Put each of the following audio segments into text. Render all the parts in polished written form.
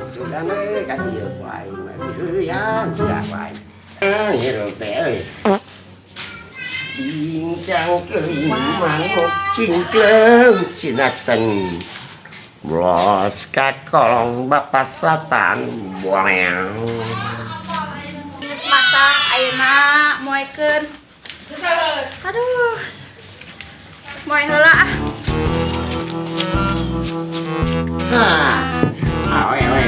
Sudah nih ka dieu ku aing mah diheureuyan sia ku aing. Ah, hirup teh euy. Bincang keling manuk cingkleung cinaten. Blos kakolong bapak satan boleang. Geus masak ayeuna moekeun. Aduh. Moe heula ah. Hah. Awewe.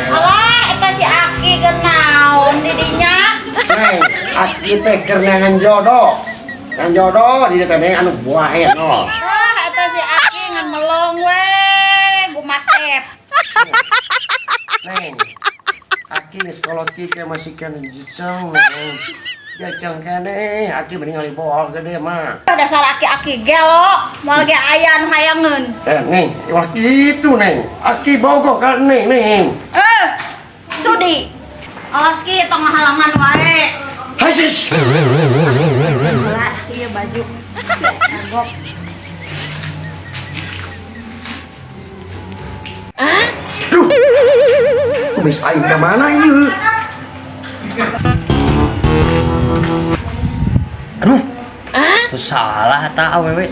Alah, eta si Aki keur naon di dinya? Neng, aki teh keur neangan jodoh. Ngan jodoh di dieu teh neng anu buahe no. Ah, eta si Aki ngan melong we, gumasep. Neng, aki geus kolot kieu ke masih keneh jeceng neng. Jeceng keneh, aki mending ngalibohol gede mah. Dasar aki-aki gelo, moal ge aya nu hayangeun. Eh, neng, ulah kitu neng. Aki bogoh ka neng, neng. Eh, sudi. Awas ki tong ngahalangan wae. Hasis. Heula, ieu baju. Kagok. Duh. Kumis aing ka mana ieu? Aduh. Tuh salah ta awewe.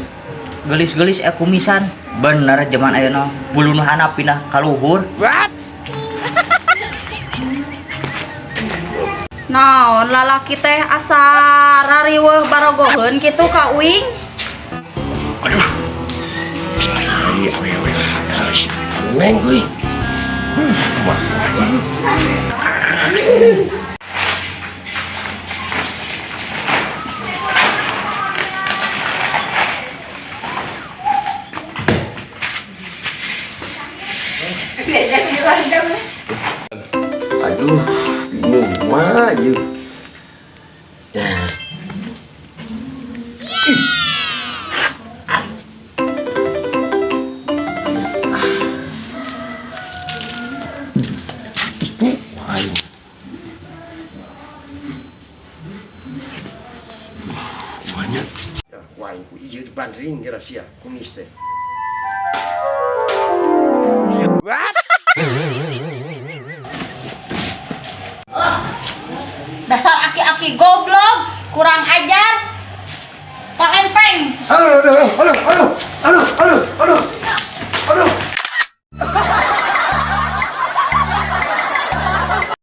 Gelis-gelis kumisan. Bener zaman ayeuna bulu nu handap pindah ka luhur. What? Naon lalaki teh asa rariweuh barogoheun kitu ka uing. Aduh. Ai awewe harus neng euy. Aduh, bingung mah ieu. Ih. Itu aing. Banyak. Ya, ku aing ku ieu dibandring geura sia kumis teh.